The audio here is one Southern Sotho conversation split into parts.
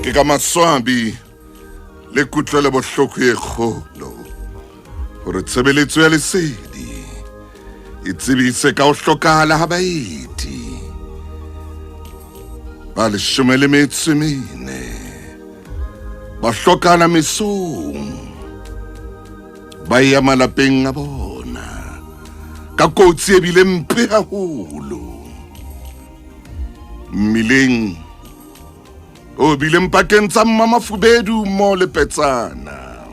Ke ka maswabi le kutlwelo bohloko e kgolo hore tshebeletso ya lesedi e tsebise ka ho hlokahala ha baeti ba 14 ba hlokahala mesong ba ya malapeng a bona ka kotsi e bile mpe haholo mmileng o bileng pakeng tsa mmamafubedu mo le petsana.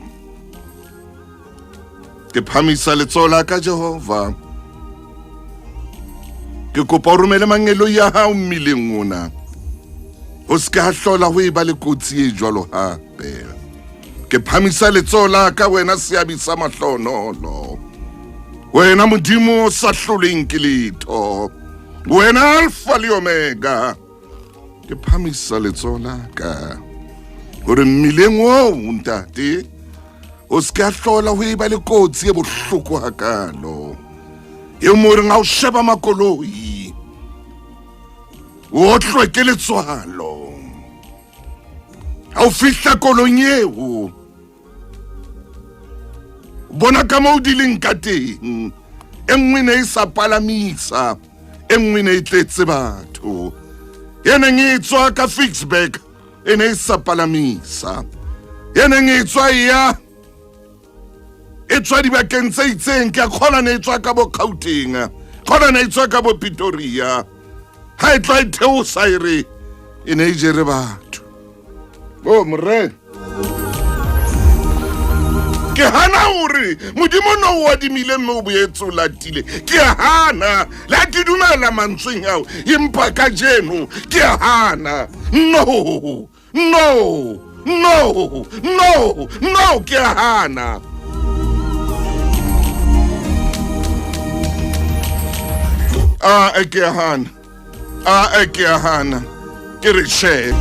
Ke phamisa letsoho la ka, Jehova, ke kopa o romele mangeloi a hao mmileng ona, ho se ke ha hlola ho e ba le kotsi e jwalo hape. Ke phamisa letsoho la ka, wena seabi sa mahlonolo, wena Modimo o sa hloleng ke letho, wena Alfa le Omega. Ke phamisa letsoho la ka hore mmileng oo, ntate, o se ke a hlola ho e ba le kotsi e bohloko hakalo e mo reng ha o sheba makoloi o otlwe ke letswalo ha o fihla kolong eo. Bona ka moo di leng ka teng, e nngwe ne e sa palamisa, e nngwe ne e tletse batho. E neng e tswa ka Ficksburg e ne e sa palamisa, e neng e tswa ya e tswa dibakeng tse itseng, ke a kgona ne e tswa ka bo Gauteng, kgona ne e tswa ka bo Pretoria, ha e tla e theosa e re e ne e jere batho. O morena, ke hana hore Modimo no o adimile mme o boetse o latile. Ke a hana le ha ke dumela mantsweng ao, empa kajeno ke a hana. No, no, no, no, no, ke a hana. A ke a hana, a ke a hana, ke re tjhe.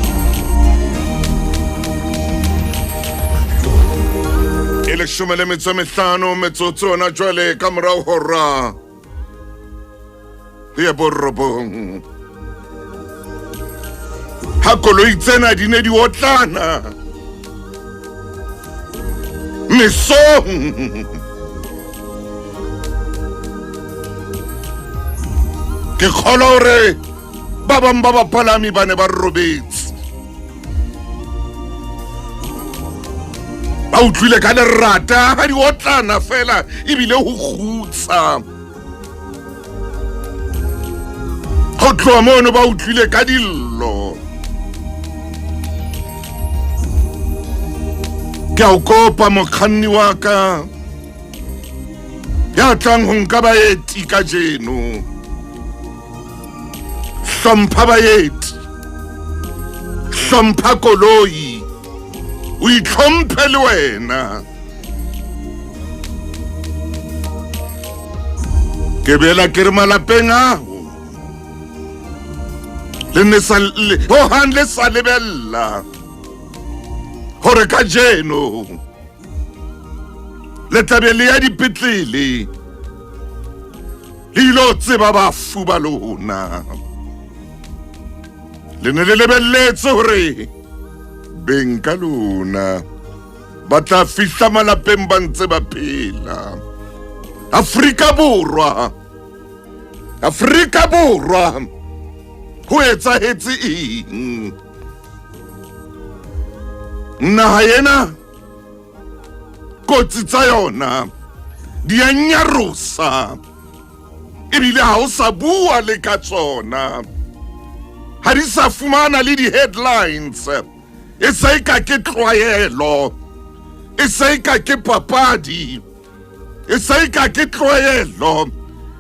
E 15 metsotso ona jwale ka morao hora ya 9, ha koloi tsena di ne di otlana mesong, ke kgolwa hore ba bang ba bapalami ba ne ba robetse, ba utlwile ka lerata ha di otlana fela ebile ho kgutsa. Ho tloha mono ba utlwile ka dillo. Ke a o kopa, mokganni wa ka ya tlang ho nka baeti kajeno, hlompha baeti, hlompha koloi, o itlhomphe le wena. Ke bela ke re malapeng ao le ne sa hohang le sa lebella hore kajeno le tlabe le ya dipetlele le ilo tseba bafu ba lona. Le ne le lebelletse hore beng ka lona ba tla fihla malapeng ba ntse ba phela. Afrika Borwa, Afrika Borwa, ho etsahetse eng? Naha ena kotsi tsa yona di a nyarosa, ebile ha o sa bua le ka tsona, ha di sa fumana le di-headlines. E se ka ke tlwaelo, e se ka ke papadi, e se ka ke tlwaelo,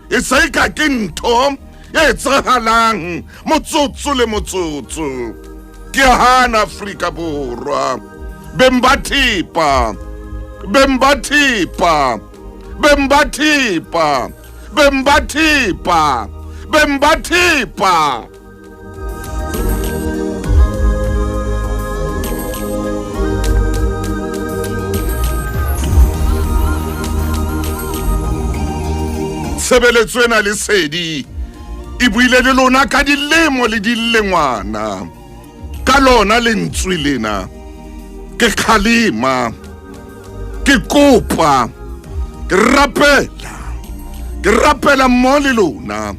e se ka ke ntho e etsahalang motsotso le motsotso. Ke hana Afrika Borwa, beng ba thepa, beng ba thepa, beng ba thepa, beng ba thepa, beng ba thepa. Tshebeletso ena lesedi e buile le lona ka dilemo le dilengwana. Ka lona lentswe lena ke kgalema, ke kopa, ke rapela, ke rapela mmoho le lona,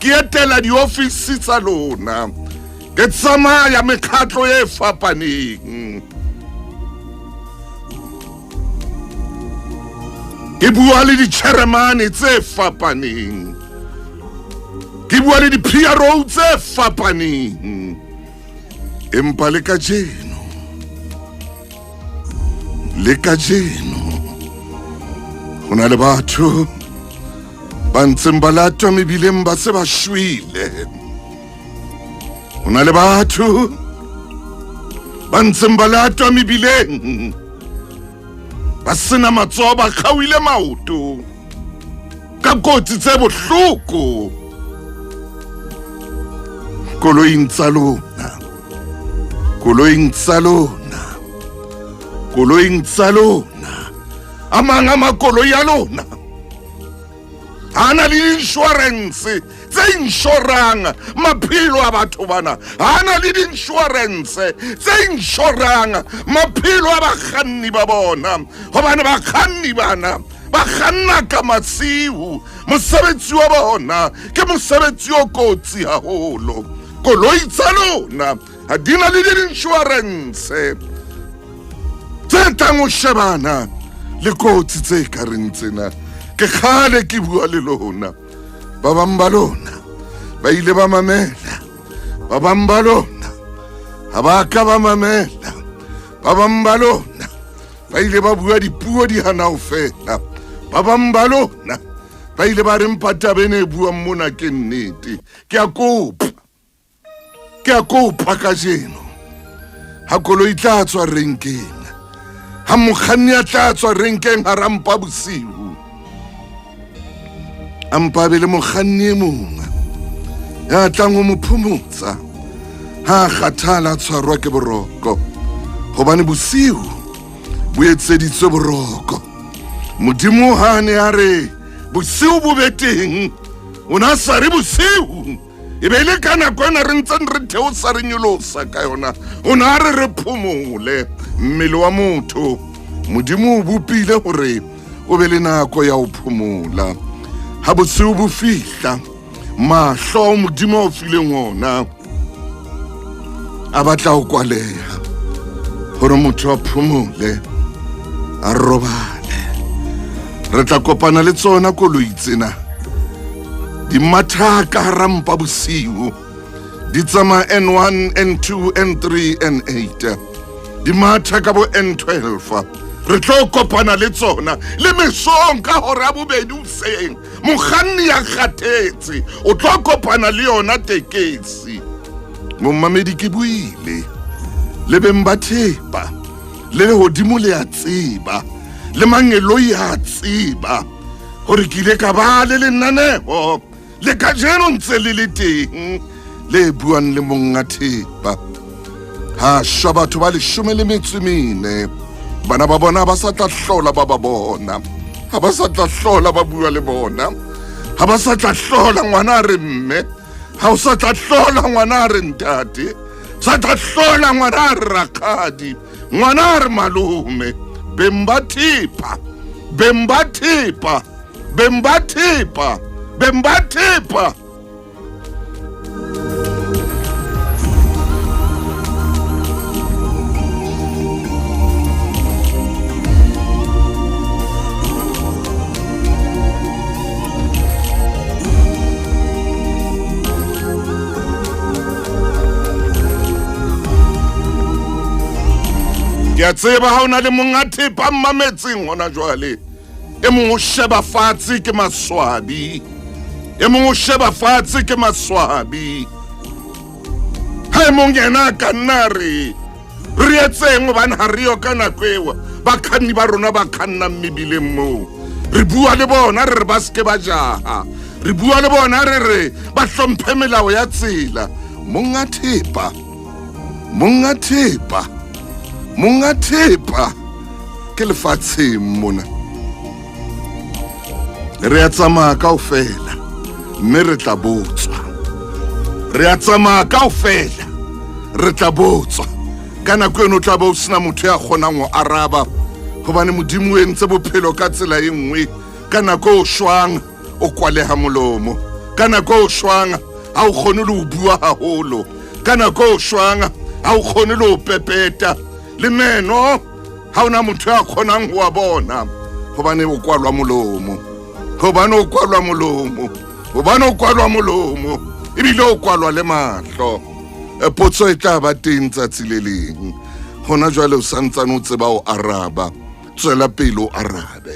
ke etela diofisi tsa lona, ke tsamaya mekgatlo e fapaneng. Ke bua le ditšheremane tse fapaneng, ke bua le di-PRO tse fapaneng, empa le kajeno, le kajeno ho na le batho ba ntseng ba latwa mebileng ba se ba shwele. Ho na le batho ba ntseng ba latwa mebileng ba sena matsoho, ba kgaohile maoto ka kotsi tse bohloko koloing tsa lona, koloing tsa lona, koloing tsa lona. A mang a makoloi a lona ha na le insurance tse insurang maphelo a batho bana, ha na le di-insurance tse insurang maphelo a bakganni ba bona, hobane bakganni bana ba kganna ka masiu. Mosebetsi wa bona ke mosebetsi o kotsi haholo. Koloi tsa lona ha di na le di-insurance tse tlang ho shebana le kotsi tse ka reng tsena. Ke kgale ke bua le lona, ba bang ba lona ba ile ba mamela, ba bang ba lona ha ba ka ba mamela, ba bang ba lona ba ile ba bua dipuo di hana ho fela, ba bang ba lona ba ile ba re mpa taba ena e buang mona ke nnete. Ke a kopa, ke a kopa kajeno, ha koloi tla tswa renkeng, ha mokganni a tla tswa renkeng hara mpa bosiu, a mpa be le mokganni e mong ya tlang ho mo phomotsa ha a kgathala a tshwarwa ke boroko, hobane bosiu bo etseditswe boroko. Modimo ha a ne a re bosiu bo be teng, o ne a sa re bosiu e be e le ka nako ena re ntseng re theosa re nyolosa ka yona. O ne a re re phomole. Mmele wa motho Modimo o bopile hore o be le nako ya ho phomola. Ha bosiu bo fihla, mahlo ao Modimo a o fileng ona a batla ho kwaleha hore motho a phomole, a robale. Re tla kopana le tsona koloi tsena di matha ka hara mpa bosiu, di tsamaya N1, N2, N3, N8, di matha ka bo N12. Re tlo kopana le tsona le mesong ka hora ya bobedi hoseng. Mokganni ya kgathetse o tlo kopana le yona tekesi. Momamedi, ke buile le beng ba thepa, le lehodimo le a tseba, le mangeloi a tseba hore ke ile ka ba le lenaneo le kajeno ntse le le teng le buang le monga thepa. Ha shwa batho ba 14, bana ba bona ba sa tla hlola ba ba bona, ha ba sa tla hlola ba bua le bona, ha ba sa tla hlola ngwana a re mme, ha o sa tla hlola ngwana a re ntate, sa tla hlola ngwana a re rakgadi, ngwana a re malome. Beng ba thepa, beng ba thepa, beng ba thepa, beng ba thepa. Ke a tseba ha o na le monga thepa mmametseng hona jwale. E mong o sheba fatshe ke maswabi, e mong o sheba fatshe ke maswabi. Ha e mong yena a ka nna re re etseng, hobane ha re yo ka nako eo bakganni ba rona ba kgannang mebileng moo. Re bua le bona re re ba seke ba jaha, re bua le bona re re ba hlomphe melao ya tsela. Monga thepa, monga thepa, monga thepa ke lefatsheng mona re a tsamaya kaofela mme re tla botswa. Re a tsamaya kaofela Re tla botswa. Ka nako eno o tla be o sena motho ya kgonang ho araba, hobane Modimo o entse bophelo ka tsela e nngwe. Ka nako o shwang o kwaleha molomo, ka nako o shwang ha o kgone le ho bua haholo, ka nako o shwang ha o kgone le ho pepeta le meno, ha ona motho ya kgonang ho wa bona, hobane o kwalwa molomo, hobane o kwalwa molomo, hobane o kwalwa molomo, ebile o kwalwa le mahlo. Potso e tla ba teng tsatsi le leng. Hona jwale o santsane o tseba o araba, tswela pele o arabe.